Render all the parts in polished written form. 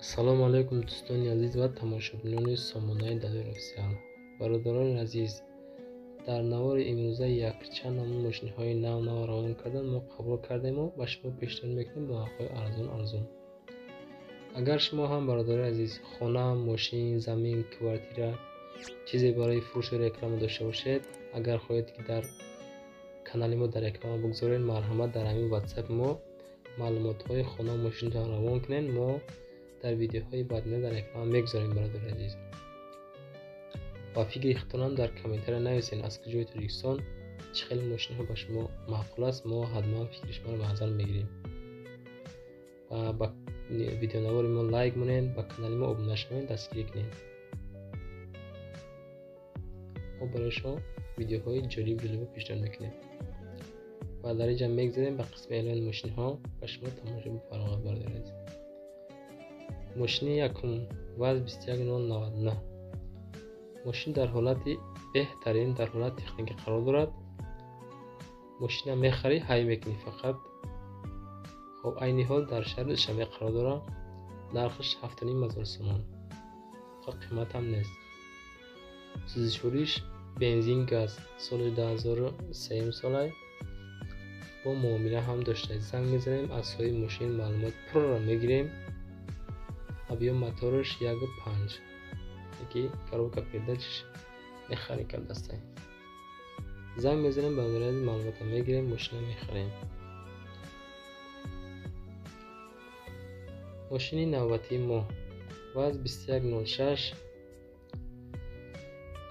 Ассалому алайкум, дӯстони азиз ва тамошобинони сомонаи Далер Офисиал. Бародарони азиз, дар навори имрӯза якчанд намуд мошинҳои нав-нав равон кардан мо қабул кардему ба шумо пешниҳод мекунем бо нархҳои арзон-арзон. Агар шумо ҳам, бародарони азиз, хона, мошин, замин, квартира, чизе барои фурӯшу реклама дошта бошед, агар хоҳед, ки дар канали мо дар реклама бигзоред, марҳамат, дар ҳамин WhatsApp мо маълумотҳои хона, мошинро равон кунед, мо дар видеоҳои баъдина дар реклама мегузорем. Бародари азиз, ба фикри худтонам дар комментария нависед, аз куҷои Тоҷикистон, чӣ хеле мошинҳо ба шумо маъқул аст, мо ҳатман фикри шуморо ба назар мегирем. Ва ба видеонавори мо лайк монед, ба канали мо обуна шавед, дастгирӣ кунед. Мо барои шумо видеоҳои ҷолиб ҷолибро пешниҳод мекунем. Ва дар инҷа мегзарем ба қисми эълони мошинҳо, ба шумо тамошо бифармоед, бародари азиз. Мошини якум ВАЗ 21099. Мошин дар ҳолати беҳтарин, дар ҳолати техникӣ қарор дорад. Мошина мехарӣ, ҳай мекунӣ фақат. Хоб, айни ҳол дар шаҳри Душанбе қарор дорад. Нархаш 7500 сомон. Фақат қиматам нест. Сӯзишвориш бензин, газ, соли 2003 солай. Бо муомила ҳам дошта. Занг мезанем, аз соҳиби мошин маълумот пурра мегирем. Объем мотораш 1.5. Яки коробка передачаш механика дастай. Занг мезанем, бародари азиз, маълумотро мегирем, мошина мехарем. Мошини навбатии мо ВАЗ 2106.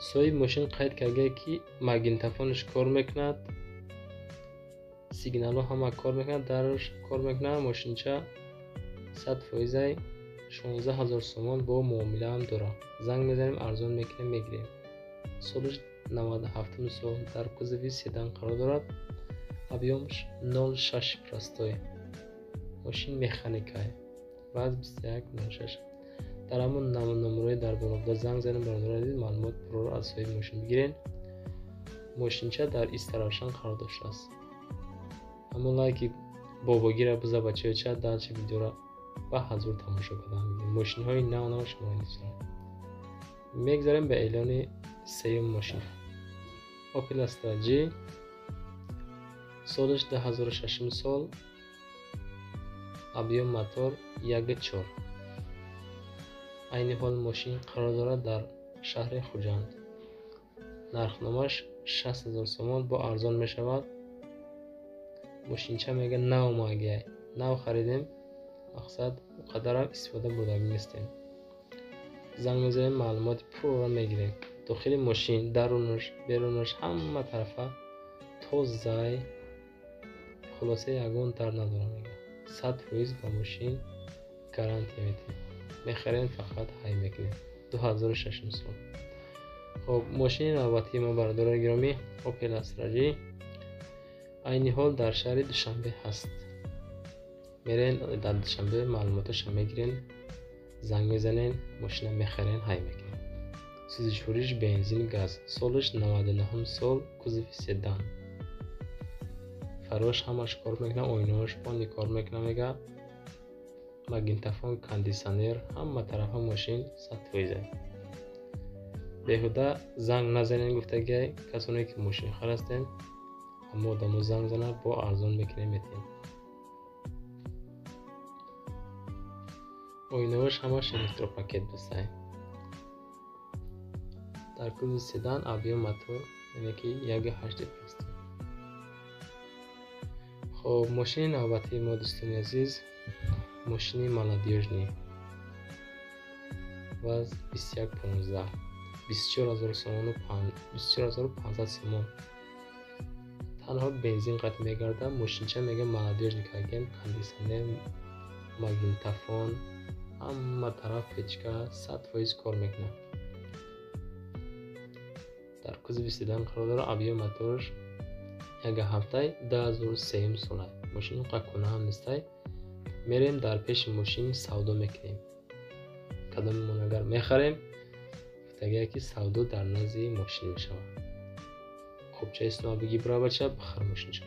Соҳиби мошин қайд карда, ки магнитофонаш кор мекунад, сигналҳо ҳама кор мекунад, дараш кор мекунад, мошинча 100%, 16 000 сомон, бо муомилаам дорад. Занг мезанем, арзон мекунем, мегирем. Солаш 97 сол, дар кузови седан қарор дорад. Объемаш 0,6 простой. Мошин механикай. ВАЗ 2106. Дар ҳамон номерои дар боло буда занг занем, бародарони азиз, маълумот пурра аз соҳиби мошин бигиред. Мошинча дар Истаравшан қарор доштааст. Ҳамон лайки бобогира биза, бачаёча, дальше видеоро ба ҳазур тамошо кардан мегирем. Мошинҳои нав нав шуморо интизоранд. Мегзарем ба эълони сеюм мошин. Opel Astra G, солаш 2006 сол, объем мотор 1.4. Айни ҳол мошин қарор дорад дар шаҳри Хуҷанд. Нархномаш 60 000 сомон, бо арзон мешавад. Мошинча мега нав магия. Нав харидем, мақсад о қадарам истифода бурдагӣ нестем. Занг мезанем, маълумоти пурра мегирем. Дохили мошин, дарунаш, берунаш ҳама тарафа тозай. Хулоса, ягон дард надорад, мега. 100% ба мошин гарантия медиҳем. Мехарем, фақат ҳай мекунем. 2006 сол. Хоб, мошини навбатии мо, бародарони гиромӣ, Opel Astra G, айни ҳол дар шаҳри Душанбе ҳаст. Мерен дар Душанбе, маълумоташро мегирен, занг мезанен, мошина мехарен, ҳай мекунем. Сӯзишвориш бензин, газ, солаш 99 сол, кузови седан. Фарош ҳамаш кор мекунад, оинаҳош полный кор мекунад, мега. Магнитофон, кондитсионер, ҳама тарафа мошин 100%. Беҳуда занг назанед гуфтагиай, касоне ки мошинхар ҳастем, ҳама одамо занг занад, бо арзон мекунем, метиҳем. Оинаҳош ҳамаш электропакет бастай. Дар кузови седан, объем мотор яъне ки 1.8 простой. Хоб, мошини навбатии мо, дӯстони азиз, мошини молодёжный ВАЗ 2115, 24 000 сомону 24 500 сомон. Танҳо бензин қат мегардад. Мошинча мега молодёжный кардем, кондитсионер, магнитофон, ҳама тараф печка 100% кор мекунад. Дар кузови седан қарор дорад, объем мотораш 1.7, 2003 солай. Мошин он қадр кӯҳна ҳам нестай. Мерем дар пеши мошин савдо мекунем. Кадомемон агар мехарем, гуфтагие, ки савдо дар назди мошин мешавад. Хобчаи сума бигӣ, бира, бача, бихар мошинча.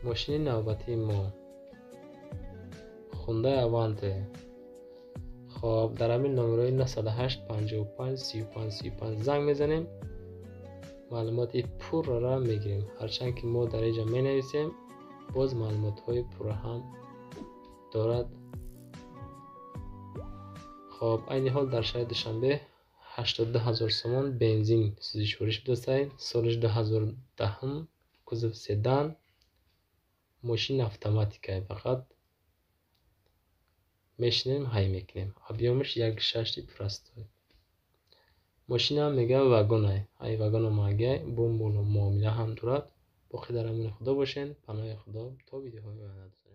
Мошини навбатии мо Хундай Аванте. Хоб, дар ҳамин номерои 908 55 35 35 занг мезанем, маълумоти пуррара мегирем. Ҳарчанд ки мо дар инҷа менависем, боз маълумотҳои пурра ҳам дорад. Хоб, айни ҳол дар шаҳри Душанбе 82 ҳазор сомон бензин сӯзишвориш будасай. Солиш 2010, кузов седан, мошин автоматикае, фақат мешинем, ҳай мекунем. Объём аш як шашти простой. Мошинам мега вагонай, ай вагон омагиай, бо муомила ҳам дорад. Боқӣ дар амони Худо бошен, паноҳи Худо, то видеоҳои оянда.